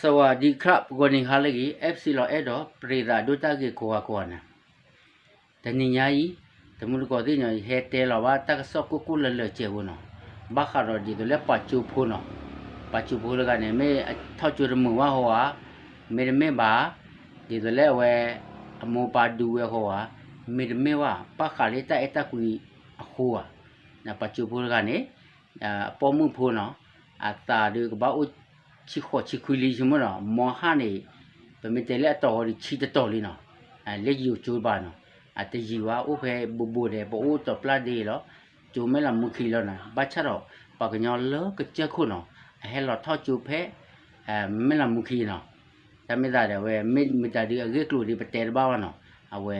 สวัสดีครับ ဂီၤနံၤဟါလၢအဂ့ၤ FC လီၤအဲၣ်ဒိး ပရ့သးဒိၣ်တၢ်ဂ့ၢ်ကိးဂၤကိးဂၤန့ၣ်, တနံၤညါအံၤ တမုၢ်တကိးသ့ၣ်န့ၣ် ယဟဲတဲလီၤဘၣ်တၢ်ကစီၣ်ကိၢ်ကိၢ်လၢၤလၢၤစဲးဖိနီၤ, ဘၣ်ဃးဒီးဒ်သိးလၢပှၤကၠိဖိနီၤ, ပှၤကၠိဖိတဂၤန့ၣ် မ့ၢ်ထီၣ်ကၠိတမုာ်ဘၣ်ဟီဧါ, မ့တမ့ၢ်ဘၣ် ဒ်သိးလၢအဝဲ အမိၢ်ပၢ်ဒူဝဲဟီဧါ, မ့တမ့ၢ်ဘၣ် ဘၣ်ဃးလၢတၢ်အဲၣ်တၢ်ကွံအဃိဧါ, ပှၤကၠိဖိတဂၤန့ၣ် အပိာ်မုၣ်ဖိနီၤ, အသးဒုးကဘၣ်အိၣ် ဆံဃိးဆံခွံလံ ဆိကမိၣ်နီၤ, မီဟၣ်န့ၣ် ပမ့ၢ်တဲလၢအတီၤဝဲဒီးဆံတတီၤလံနီၤ, လၢယိၤကၠိတဘၣ်နီၤ, အတယံၤဘၣ် အိၣ်ဖဲဘိးဘိးဒီး ပအိၣ်တီၤပျၢ်ဒ့လီၤ, ကၠိမဲၢ်လးမူခံလီၤနီၤ, ဘၣ်ဆၣ်ဒီး ပှၤကညီလၢကစၢၢ်ခိၣ်နီၤ, အဟဲလီၤထီၣ်ကၠိဖဲ မဲၢ်လးမူခံနီၤ, တၢ်မ့ၢ်သးဒီးအဝဲ မ့ၢ်မတၤဒုးအဂ့ၢ်ကျိၤဒုးပတဲတဘၣ်ဘၣ်နီၤ, အဝဲ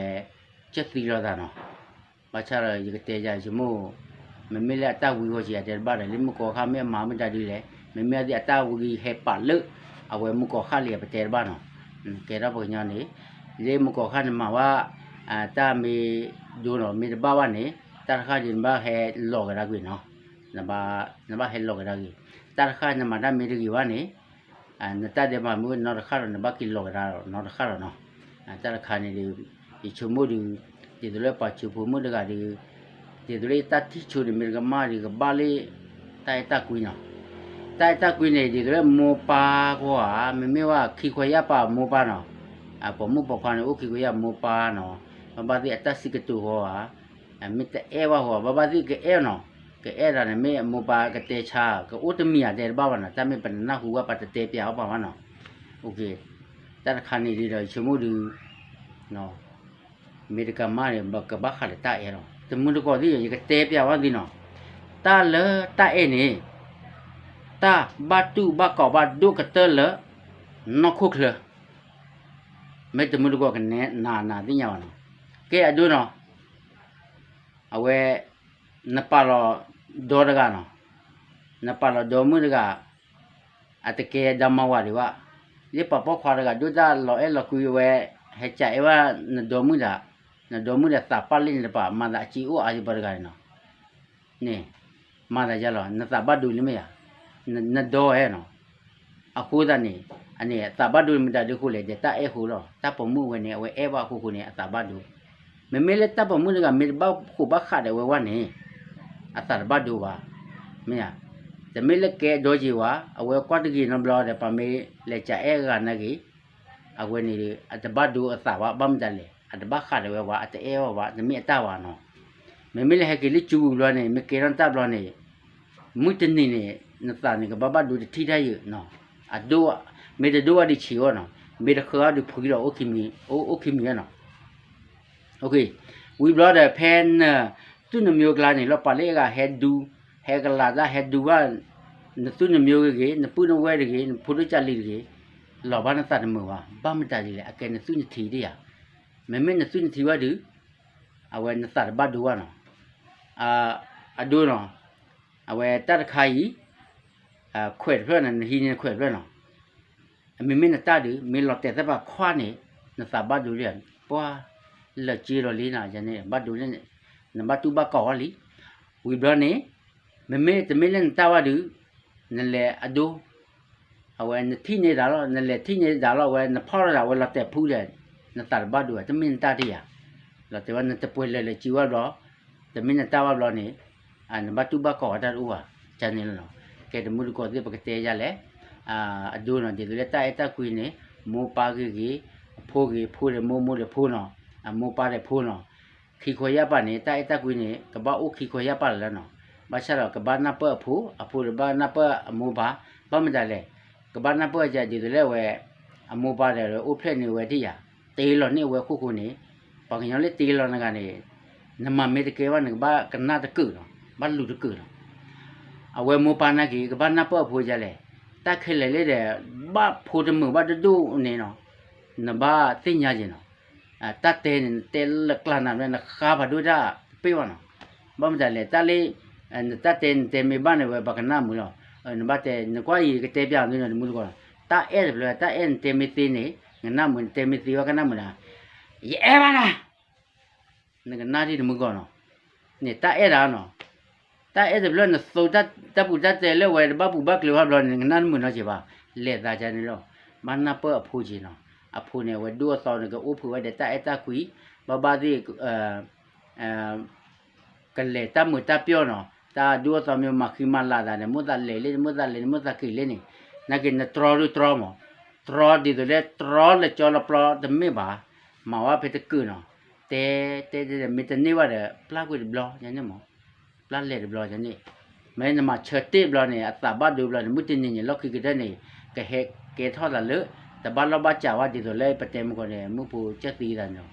ကၢၢ်သံလိာ်သးနီၤ ဘၣ်ဆၣ်ဒီးယကတဲယၤဆိကမိၣ်, မ့မ့ၢ်လၢအတၢ်ဝံဃီက့ၤအတဲတဘၣ်ဒီး လၢမုၢ်ကီၤခါမ့ၢ်အမၤမ့ၢ်တၢ်ဒုးလဲၣ်, မ့မ့ၢ်အသ့ၣ်အတၢ်ဝံဟဲပာ်လၢ အဝဲမုၢ်ကီၤခါလံ ပတဲတဘၣ်နီၤ, ကဲထီၣ်ပှၤကညီန့ၣ်, လၢမုၢ်ကီၤခါန့ၣ်မၤဝဲ တၢ်မ့ၢ်ဒိနီၤ မ့ၢ်တဘၣ်ဘၣ်န့ၣ် တၢ်တခါဒုး နဘၣ်ဟဲလီၤကဒါကွံာ်နီၤ, နဘၣ်ဟဲလီၤကဒါကွံာ်, တၢ်တခါနမၤတၢ်မ့ၢ်တဂ့ၤဘၣ်န့ၣ် နတၢ်ဒဲးဘးမ့ၢ်နီတခါဒီး နဘၣ်က့ၤလီၤကဒါနီတခါဒီးနီၤ, တၢ်တခါန့ၣ်ဒီး ယဆိကမိၣ်ဒီး ဒ်သိးလၢပှၤကၠိဖိမုၣ်တဂၤဒီး ဒ်သိးလၢတၢ်ထံၣ်ဆိဒီး မ့ၢ်တကမၣ်ဒီး ကဘၣ်လၢ တၢ်အဲၣ်တၢ်ကွံနီၤ, တၢ်အဲၣ်တၢ်ကွံန့ၣ် ဒ်သိးလၢမိၢ်ပၢ်ဃီဧါ, မ့မ့ၢ်ဝဲခံခွဲးယာ်ပာ်မိၢ်ပၢ်နီၤ, ပိာ်မုၣ်ပိာ်ခွါန့ၣ် အိၣ်ခံခွဲးယာ်မိၢ်ပၢ်နီၤ, ဘၣ်ဘၣ်သ့ၣ်အတၢ်စံးကတိၤဃီဧါ မ့ၢ်တအဲၣ်ဘၣ်ဃီ ဘၣ်ဘၣ်သ့ၣ်ကအဲၣ်နီၤ, ကအဲၣ်ဒၣ်န့ၣ် မ့ၢ်မိၢ်ပၢ်ကတဲဆါ ကအိၣ်တမံၤဧါတဲတဘၣ်ဘၣ်နီၤ, တၢ်မ့ၢ်ပနနၢ်ဟူဘၣ် ပတတဲပျးအီၣ်ပှၤဘၣ်နီၤ, တၢ်တခါန့ၣ်ဒီး ယဆိကမိၣ်ဒီး မ့ၢ်တကမၣ်န့ၣ် ကဘၣ်ဃးဒီးတၢ်အဲၣ်လီၤ, တမုၢ်တကိးသ့ၣ် ယကတဲပျးဝဲသုနီၤ, တၢ်လၢတၢ်အဲၣ်န့ၣ် တၢ်ဘၣ်တူၢ်ဘၣ်ကီးဘၣ်ဒိၣ်ကတၢၢ်လၢ နီၢ်ခိၣ်ချၢ, မ့ၢ်တမုၢ်တကိးကနဲနၤနၤသ့ၣ်ညါဘၣ်နီၤ, ကဲအဒိနီၤ အဝဲ နပာ်လီၤဒီတဂၤနီၤ, နပာ်လီၤဒီမုၣ်တဂၤ, အတကဲဒီမါဝၤဒံးဘၣ်, လၢပှၤပိာ်ခွါတဂၤ ဒိၣ်တၢ်လီၤအဲၣ်လီၤကွံအဝဲ ဟဲကးအဲၣ်ဘၣ်နဒီမုၣ်ဒီး, နဒီမုၣ်ဒီးသးပာ်လၢနတပာ် မၤသးအစ့အိၣ်အါယပှၤတဂၤန့ၣ်နီၤ, န့ၣ် မၤသးယါလီၤ နသးဘၣ်ဒိလံမ့ၢ်ဧါ, နဒီဝဲနီၤ, အဃိသတးန့ၣ် အန့ၣ် အသးဘၣ်ဒိမ့ၢ်တၢ်ဒုးဃိလဲၣ် ဒီးတၢ်အဲၣ်ဃိလီၤ, တၢ်ပိာ်မုၣ်ဝဲန့ၣ် အဝဲအဲၣ်ဘၣ်အဃိဃိန့ၣ် အသးဘၣ်ဒိ, မ့မ့ၢ်လၢတၢ်ပိာ်မုၣ်တဂၤ မ့ၢ်တဘၣ်ဃိးဘၣ်ဃးဒီးဝဲဝဲန့ၣ် အသးတဘၣ်ဒိဘၣ်, မ့ၢ်ဧါ, တမ့ၢ်လၢကဲဒီက့ၤဝဲ အဝဲကွၢ်တဂ့ၤနီတဘျီဒီး ပှၤမ့ၢ်လဲၤကးအဲၣ်ဂၤနာ်က့ၤ အဝဲန့ၣ် အတဘၣ်ဒိအသးဘၣ်, ဘၣ်မတၤလဲၣ် အတဘၣ်ဃးဒီးဝဲဘၣ်, အတအဲၣ်ဝဲဘၣ်, တမ့ၢ်အတၢ်ဘၣ်နီၤ, မ့မ့ၢ်လၢဟဲက့ၤလၢကၠိဝံၤဘျီန့ၣ် မ့ၢ်ကဲထီၣ်တၢ်ဘျီန့ၣ် မုၢ်တနံၤန့ၣ် နသးန့ၣ် ကဘၣ်ဘၣ်ဒိတထံၣ်တၢ်ယုာ်နီၤ, အဒိ, မ့ၢ်တဒိဘၣ်ဒီးဆံးအီၤနီၤ, မ့ၢ်တဃၢအီၤဒီးဖှံလီၤ, အိၣ်ခံမံၤ, အိၣ်ခံမံၤနီၤ ဝံၤဘျီဒီး ဖဲနသူၣ်နမျိုးကျါန့ၣ်လီၤ, ပှၤလၢအဂၤဟဲဒူ, ဟဲကလၤတၢ်ဟဲဒူဘၣ် နသူၣ်နမျိုးဂ့ၤဂ့ၤ, နပုၢ်နဝဲၢ်တဂ့ၤ, နဖိဒိၣ်ကၢ်လံၤတဂ့ၤ, လီၤဘၣ်နသးတမုာ်ဘၣ်, ဘၣ်မတၤဒ်လဲၣ်, အကဲနသွံၣ်နထံးဒၣ်ဧါ, မ့မ့ၢ်နသွံၣ်နထံးဝဲဒီး အဝဲနသးတဘၣ်ဒိဘၣ်နီၤ, အဒိနီၤ, အဝဲတၢ်တခါအံၤ ခွဲးတဖျၢၣ်န့ၣ် နဟံးန့ၢ်ခွဲးတဖျၢၣ်နီၤ, အမ့မ့ၢ်နတၢ်ဒုး မ့ၢ်လီၤတဲာ်သ့ၣ်တဖၣ်ခွါန့ၣ် နသးဘၣ်ဒိလံ, ပှၤလၢာ်က့လီၤလံနီၤ, ဘၣ်ဒိလံ, နဘၣ်တူၢ်ဘၣ်ကီးအီၤလံ, ဝံၤဘျီန့ၣ် မ့မ့ၢ်တမ့ၢ်လၢနတၢ်ဘၣ်ဒုး နလဲၤအဒိ အဝဲနထံၣ်န့ၢ်တၢ်လီၤ, နလဲၤထံၣ်န့ၢ်တၢ်လီၤ, အဝဲနဖီၣ်ထီၣ်တၢ် အဝဲလီၤတဲာ်ဖုဒီး နသးတဘၣ်ဒိဘၣ်, တမ့ၢ်နတၢ်တယၤ, လီၤတဲာ်ဝဲ နတပှဲၤလၢာ်လၢာ်က့ဝဲဘျီ, တမ့ၢ်နတၢ်ဘၣ်ဘျီန့ၣ် နဘၣ်တူၢ်ဘၣ်ကီးဝဲတၢ်တအိၣ်ဘၣ်, ကန့ၣ်လီၤ, ကဲတမုၢ်တကိးသ့ၣ် ပကတဲယၤလဲၣ်, အဒိနီၤ ဒ်သိးလၢတၢ်အဲၣ်တၢ်ကွံန့ၣ် မိၢ်ပၢ်ဂ့ၤဂ့ၤ, အဖိဂ့ၤ, အဖိဒီးမိၢ်, မိၢ်ဒီးဖိနီၤ, အမိၢ်ပၢ်ဒီးဖိနီၤ, ခံခွဲးယာ်ပာ်န့ၣ် တၢ်အဲၣ်တၢ်ကွံန့ၣ် ကဘၣ်အိၣ်ခံခွဲးယာ်ပာ်လီၤလၢနီၤ, ဘၣ်ဆၣ်ဒီးကဘၣ်နၢ်ပၢၢ်အဖိ, အဖိဒီးဘၣ်နၢ်ပၢၢ်အမိၢ်ပၢ်, ဘၣ်မတၤလဲၣ်, ကဘၣ်နၢ်ပၢၢ်ကဒ်သိးလၢအဝဲ အမိၢ်ပၢ်ဒီးအိၣ်ဖျဲၣ်န့ၢ်ဝဲဒၣ်ယၤ, တ့လီၤန့ၢ်အဝဲခိၣ်ဃိန့ၣ်, ပှၤကညီလၢတ့လီၤနဂၤန့ၣ် နမၤမ့ၢ်တကဲဘၣ် နကဘၣ်ကနၣ်တကၢၢ်လီၤ, ဘၣ်လူၤတကၢၢ်လီၤ, အဝဲမိၢ်ပၢ်နာ်က့ၤ ကဘၣ်နၢ်ပၢၢ်အဖိဒ်လဲၣ်, တၢ်ခဲလၢာ်လၢဒီး ဘၣ်ဖိတမုာ်ဘၣ်တဒိၣ်န့ၣ်နီၤ, နဘၣ်သ့ၣ်ညါက့ၤနီၤ, တၢ်တဲန့ၣ် နတဲလၢကျါနၤ နဃါဖးဒိၣ်တၢ်တပ့ၢ်ဘၣ်နီၤ, ဘၣ်မတၤလဲၣ် တၢ်လၢ နတၢ်တဲနတဲမ့ၢ်ဘၣ်န့ၣ်ဝဲ ပှၤကနၣ်မုာ်လီၤ, နဘၣ်တဲ နကွၢ်အံၤ ကတဲပျးသုနီၤ တမုၢ်တကိး, တၢ်အဲၣ်တဖျၢၣ် တၢ်အဲၣ်နတဲမ့ၢ်သ့န့ၣ် နကနၣ်မုာ်, နတဲမ့ၢ်သ့ဘၣ်ကနၣ်မုာ်ဒၣ်, ယအဲၣ်ဘၣ်နၤ နကနၣ်ဒ်တမုၢ်တကိးနီၤ, န့ၣ်တၢ်အဲၣ်တၢ်နီၤ, တၢ်အဲၣ်တဖျၢၣ် နသိတၢ်ပူၤတၢ်တဲလၢဝဲ တဘၣ်ပူၤဘၣ်ကျဲၤဘၣ်ဘျီန့ၣ် နကနၣ်တမုာ်နီတစဲးဘၣ်, လဲၤသးကန့ၣ်လီၤ, ဘၣ်နၢ်ပၢၢ်အဖိက့ၤနီၤ. အဖိန့ၣ် အဝဲဒိၣ်အသီန့ၣ် ကအိၣ်ဖှိၣ်ဝဲဒီးတၢ်အဲၣ်တၢ်ကွံ, ဘၣ်ဘၣ်သ့ၣ် ကလဲၤတၢ်မုာ်တၢ်ပျီၢ်နီၤ, တၢ်ဒိၣ်အသီမ့ၢ်မၤဃံမၤလၤသးန့ၣ် မိၣ်သးလဲၤလံ မိၣ်သးလဲၤလံ မိၣ်သးက့ၤလံန့ၣ်, နာ်က့ၤနတြီဒုတြီမး, တြီဒ်သိးလၢတြီလၢကၠီလၢပျီတမ့ၢ်ဘၣ်, မၤဝဲဖဲတကုာ်နီၤ, တဲ တဲ တဲ မ့ၢ်တန့ၢ်ဘၣ်ဒီး ပျၢ်ကွံာ်တဘျီန့ၣ်မး, ပျၢ်လဲၤတဘျီန့ၣ်, မ့ၢ်နမၤဆၢတ့ၢ်ဘျီန့ၣ် အသးဘၣ်ဒိဘျီန့ၣ် မုၢ်တနံၤန့ၣ် လီၢ်ခံကတၢၢ်န့ၣ် ကဟဲကဲထီၣ်သးလၢ တဘၣ်လီၢ်ဘၣ်စးဝဲဒ်သိးလၢပတဲမုၢ်ကီၢ်န့ၣ် မုၢ်ဖိကၢၢ်သံသးန့ၣ်,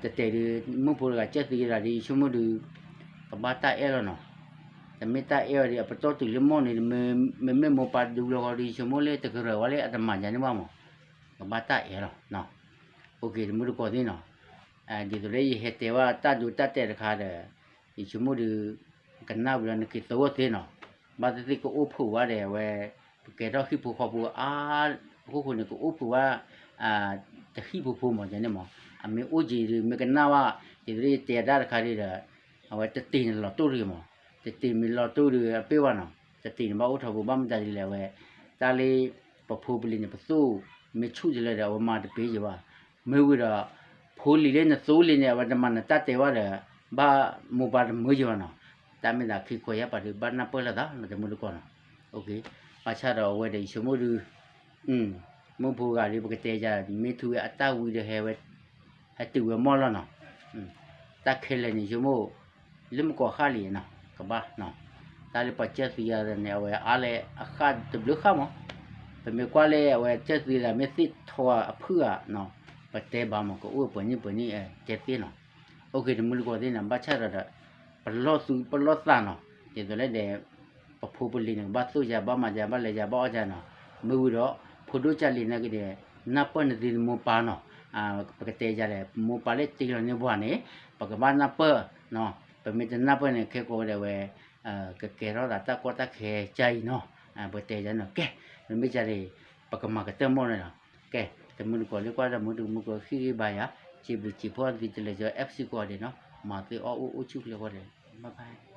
တတဲာ်ဒုး မုၢ်ဖိတဂၤကၢၢ်သံသးဒီး ယဆိကမိၣ်ဒုး ကဘၣ်တၢ်အဲၣ်လီၤနီၤ. တမ့ၢ်တၢ်အဲၣ်ဝဲဒီး အပတီၢ်တုၤလၢမိၢ်န့ၣ် မ့မ့ၢ်မိၢ်ပၢ်ဒုဘျီဃီဒီး ယဆိကမိၣ်လၢတကရၢၢ်ဝဲလၢအတမၤယၤန့ၣ်ဘၣ်မး, ကဘၣ်တၢ်အဲၣ်လီၤ. အိၣ်က့ၤ တမုၢ်တကိးသ့ၣ်နီၤ, ဒ်သိးလၢယဟဲတဲဝဲတၢ်ဒိတၢ်တဲာ်တခါဒီး ယဆိကမိၣ်ဒုး ကနၣ်ဝံၤလီၤနက့ၤသဝီသ့နီၤ, ဘၣ်သ့ၣ်သ့ၣ်ကအိၣ်ဖှိၣ်ဝဲဒီးအဝဲ ပကဲထီၣ်ဟံၣ်ဖိဃီဖိအါ အခိၣ်ဃိန့ၣ် ကအိၣ်ဖှိၣ်ဝဲ တဟံၣ်ဖိဖိမးန့ၣ်မး, အမ့ၢ်အိၣ်က့ၤဒုး မ့ၢ်ကနၣ်ဘၣ် ဒ်သိးလၢယတဲတၢ်တခါဒုးဒီး အဝဲတတ့ၢ်န့ၣ်လီၤတိၢ်တဂ့ၤမး, တတ့ၢ်မ့ၢ်လီၤတိၢ်ဒုးအပ့ၢ်ဘၣ်နီၤ, တတ့ၢ်န့ၣ်ဘၣ်အိၣ်ထီဘိ ဘၣ်မတၤဒ်လဲၣ်အဝဲ တၢ်လၢ ပဖိပလံၤန့ၣ် ပသိၣ်မ့ၢ်ဆူၣ်တလၢဒီး အဝဲမၤတပ့ၢ်ယံၤဘၣ်, မ့ၢ်ဝံၤဒီး ဖိလံၤလၢနသိလံၤန့ၣ် အဝဲတမၤနတၢ်တဲဝဲဒီး ဘၣ်မိၢ်ပၢ်တမုာ်ယံၤဘၣ်နီၤ, တၢ်မ့ၢ်သးခံခွဲးယာ်ပာ်ဒုး ဘၣ်နၢ်ပၢၢ်လိာ်သးလီၤ တမုၢ်တကိးနီၤ, ဘၣ်ဆၣ်ဒီးအဝဲဒီးယဆိကမိၣ်ဒုး မုၢ်ဖိဂၤဒုး ပကတဲယၤ မ့ၢ်ထူဝဲအတၢ်ဝံဒီးဟဲဝဲ ဟဲတုၤဝဲမီၢ်လီၤနီၤ, တၢ်ခဲလၢာ်န့ၣ် ယဆိကမိၣ် လၢမုၢ်ကီၢ်ဃၣ်လံနီၤ ကဘၣ်နီၤ, တၢ်လၢပှၤကၢၢ်သံယၤန့ၣ် အဝဲအါလၢအဃၣ်တဘျုးဃၣ်မး, ပမ့ၢ်ကွၢ်လၢအဝဲကၢၢ်သံသးမ့ၢ်သ့ၣ်ထီၣ်အဖုၣ်ဧါနီၤ, ပတဲဘၣ်မး ကအိၣ်ပှဲၤနံၣ်ပှဲၤနံၣ် တဲသ့နီၤ, အိၣ်က့ၤ တမုၢ်တကိးသ့ၣ်နီၤ, ဘၣ်ဆၣ်ဒီး ပလီၢ်သူပလီၢ်သးနီၤ, ဒ်သိးလၢဒီး ပဖိပလံၤန့ၣ် ကဘၣ်သိၣ်ယၤ ဘၣ်မၤယၤ ဘၣ်လဲၤယၤ ဘၣ်အီၣ်ယၤနီၤ, မ့ၢ်ဝံၤဒီး ဖိဒိၣ်ကၢ်လံၤနာ်က့ဒီး နၢ်ပၢၢ်နသုနမိၢ်ပၢ်နီၤ, ပကတဲယၤဒီး ပမိၢ်ပၢ်လၢတ့လီၤန့ၢ်ပှၤန့ၣ် ပကဘၣ်နၢ်ပၢၢ်နီၤ, ပမ့ၢ်တနၢ်ပၢၢ်န့ၣ် ခဲကိးဝဲဒီးဝဲ ကကဲထီၣ်သးတၢ်ကီတၢ်ခဲကၢ်အံၤနီၤ, ပကတဲယၤနီၤ, ကဲ မ့မ့ၢ်ယၤန့ၣ် ပကမၤကတၢၢ်မီၢ်န့ၣ်လီၤ, ကဲ တမုၢ်တကိးလၢကွၢ်တၢ်မုၢ်တမုၢ်ကိးဃ့ၢ်ဂ့ၢ်ဘါယၤ, စံးဘျုးစံးဖှိၣ်သုတလၢာ်ကၠီ FC ကိးဂၤဒဲးနီၤ, မၤသ့အီၣ်အိၣ်အိၣ်ဆူၣ်ချ့ကိးဂၤဒဲး, ဘၣ်ဘၣ်